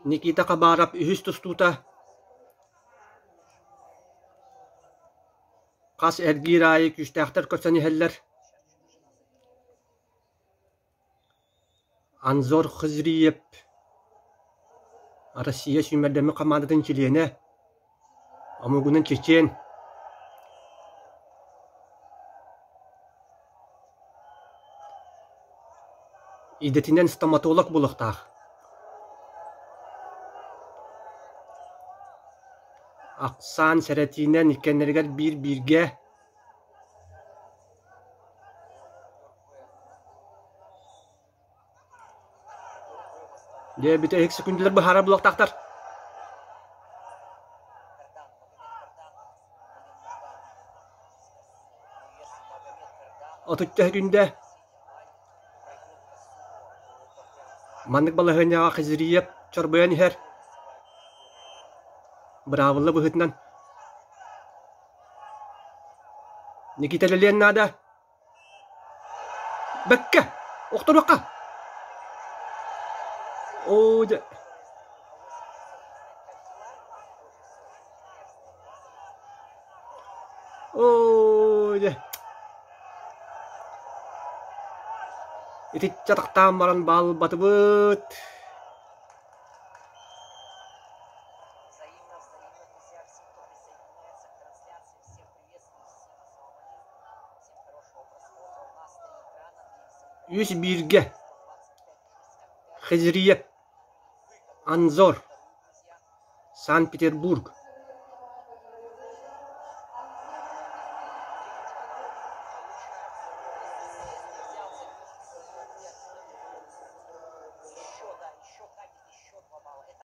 Никита Хабаров үһүс тустуута Хас эргиир аайы күүстээхтэр көрсөн иһэллэр. Анзор Хызриев Россия сүүмэрдэммит хамаандатын чилиэнэ, омугунан чечен. Идэтинэн стоматолог буолуохтаах. Ахсаан сэрэтиинэн иккиэннэригэр биир-бииргэ Дьэ, бүтэһик секундалар быһаарар буолуохтаахтар. Отучча секүндэ. Маннык балаһыанньаҕа Хизриев чорбойон иһэр. Быраабылла быһыытынан. Никита үлэлиэн наада. Бэккэ! Охторуохха! Оо, дьэ. Оо, дьэ. Итиччэ атахтаан баран баалбатыбыт. Үс бииргэ Хезриев, Анзор, Санкт-Петербург.